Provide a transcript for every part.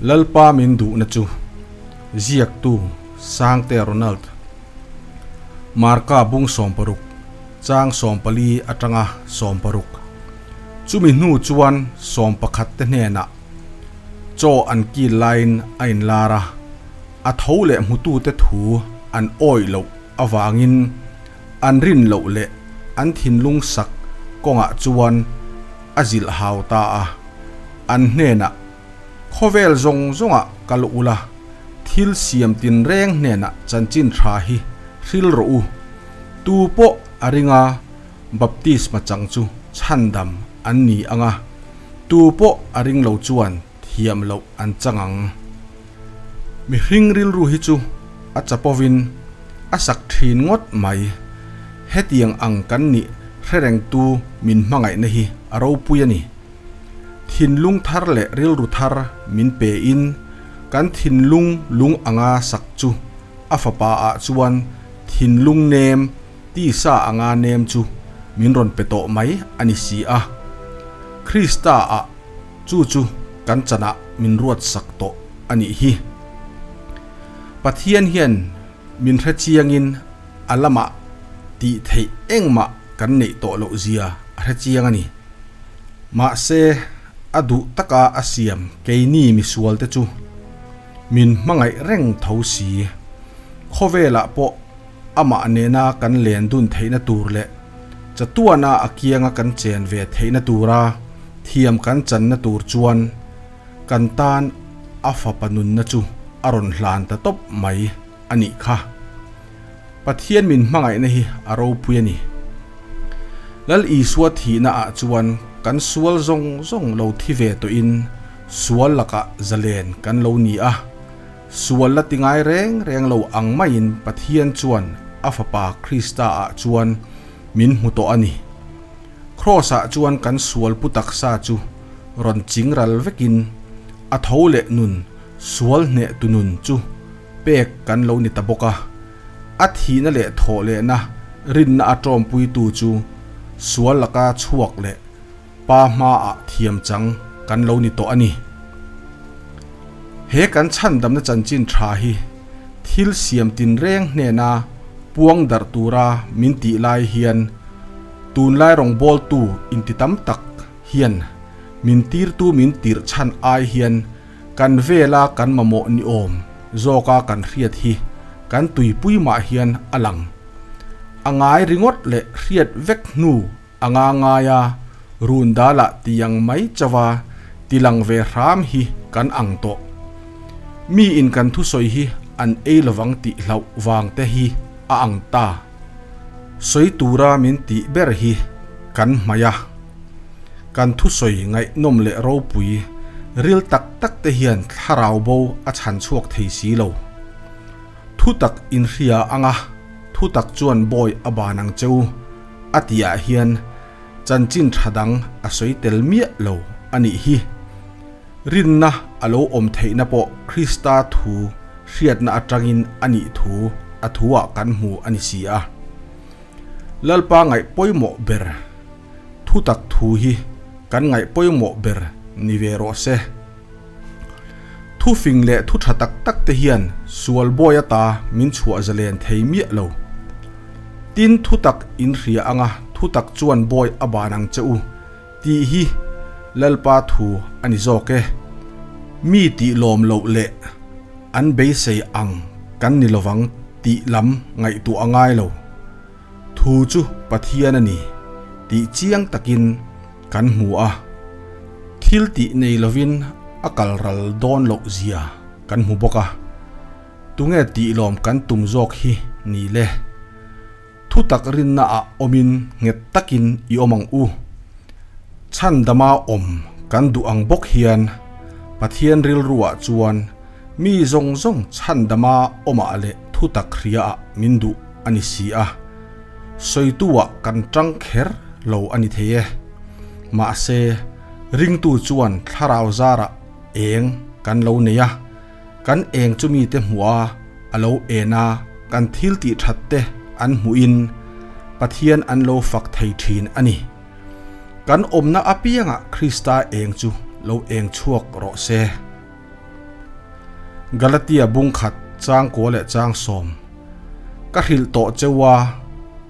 Lalpa min duhna chu ziaktu Sangte Ronald Marka bung 60 chang 14 atanga 60 chumi hnu chuan 11 te hnenah chaw an kil laiin a inlar a, a tho leh hmutute thu an awih loh avangin an rin loh leh an thinlung sak kawngah chuan a zilh hau ta a, an hnenah, Khawvel zawng zawngah kal ula, thil siam tinreng hnenah chanchin tha hi hril rawh u. Tu pawh a ringa baptisma chang chu chhandam an ni ang a, tu pawh a ring lo chuan thiam loh an chang ang. Mihring rilru hi chu a chapovin a sak thin ngawt mai. Hetiang ang kan nih hrerengtu min hmangaihna hi a ropui a ni. Thinlung thar leh rilru thar min pein kan thinlung lung anga sak chu a fapa ah chuan thinlung nem tisa anga nem chu min rawn pe tawh mai a ni si a. Krista ah chu chu kan chanah min ruat sak tawh a nih hi. Pathian hian min hre chiangin a lamah tih theih engmah kan neih tawh loh zia a hre chiang a ni. Mahse, a duh taka a siam keini misualte chu min hmangaih reng tho si. Khawvelah pawh amah nena kan len dun theihna tur leh chatuana a kianga kan chen ve theihna tura thiam kan channa tur chuan kan tan a fapa nunna chu a rawn hlan ta tawp mai a nih kha. Pathian min hmangaihna hi a ropui a ni. Lal Isua thihna ah chuan kan sual zawng zawng lo thi ve tawhin sual lakah zalen kan lo ni a. Sual la ti ngai reng reng lo ang maiin Pathian chuan a Fapa Krista ah chuan min hmu tawh a ni. Kraws ah chuan kan sual pu taksa chu rawn ching ral vekin a tho leh nun sual hneh tu nun chu pek kan lo ni ta bawk a, a thihna leh thawh lehna rinna a tawmpuitu chu sual laka chhuak leh Pa hmaah thiam chang kan lo ni tawh a ni. He kan chhandamna chanchin tha hi thil siam tinreng hnena puang darh tura min tih lai hian tunlai rawngbawltu inti tam tak hian min tirtu min tirh chhan ai hian Kan vela kan mamawh ni awm zawka kan hriat hi kan tuipui mah hian a lang. A ngai ringawt leh hriat vek hnu anga ngaia run dalah tiang mai chauha tilang ve hram hi kan ang tawh. Mi in kan thusawi hi an ei lovang tih hlauh vang te hi a ang ta. Sawi tura min tih ber hi kan hmaih a. Kan thusawi ngaihnawm leh ropui ril tak tak te hian thlarau bo a chhan chhuak thei si lo. Thu tak inhria anga thu tak chuan bawi a ban ang che u a tih ah hian chanchin tha dang a sawi tel miah lo a nih hi. Rinna a lo awm theihna pawh Krista thu hriatna atangin a nih thu a thu ah kan hmu a ni si a. Lalpa ngaih pawimawh ber. Thutak thu hi kan ngaih pawimawh ber ni ve rawh se. Thu fing leh thu tha tak tak te hian sual bawi ata min chhuah zalen thei miah lo. Tin thutak in hria anga thutak chuan bawi a ban ang che u tih hi Lalpa thu a ni zawk e. Mi tih lawm loh leh an beisei ang kan ni lovang tih lam ngaihtuah a ngai lo. Thu chu Pathian a ni tih chiang takin kan hmu a, thil tih nei lovin a kal ral dawn loh zia kan hmu bawk a. Tunge tih lawm kan tum zawk hi ni le? Thu tak rinna ah awmin nghet takin i awm ang u. Chhandama awm kan duh ang bawk hian Pathian rilruah chuan Mi zawng zawng chhandama awmah leh thutak hriaah min duh a ni si a, sawitu-ah kan tang kher lo a ni thei e. Mahse, ringtu chuan thlarau zarah eng kan lo nei a, kan eng chu mite hmuh a, a lo en a, kan thil tih that te an hmuhin Pathian an lo fak thei thin a ni. Kan awmna apiangah Krista eng chu lo eng chhuak rawh se. Galatia bung khat chang kua leh chang sawm. Ka hrilh tawh cheu a,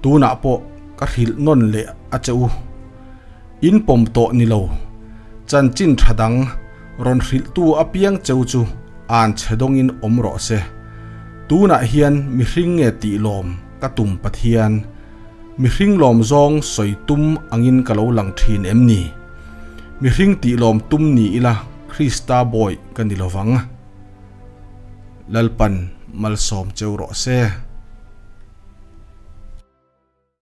tunah pawh ka hrilh nawn leh a che u. In pawm tawh ni lo, chanchin tha dang rawn hrilhtu apiang cheu chu an chhe dawngin awm rawh se. Tunah hian mihring nge tih lawm ka tum Pathian? Mihring lawm zawng sawi tum angin ka lo lang thin em ni? Mihring tih lawm tum ni ila Krista bawi ka ni lovang. Lalpan malsawm cheu rawh se.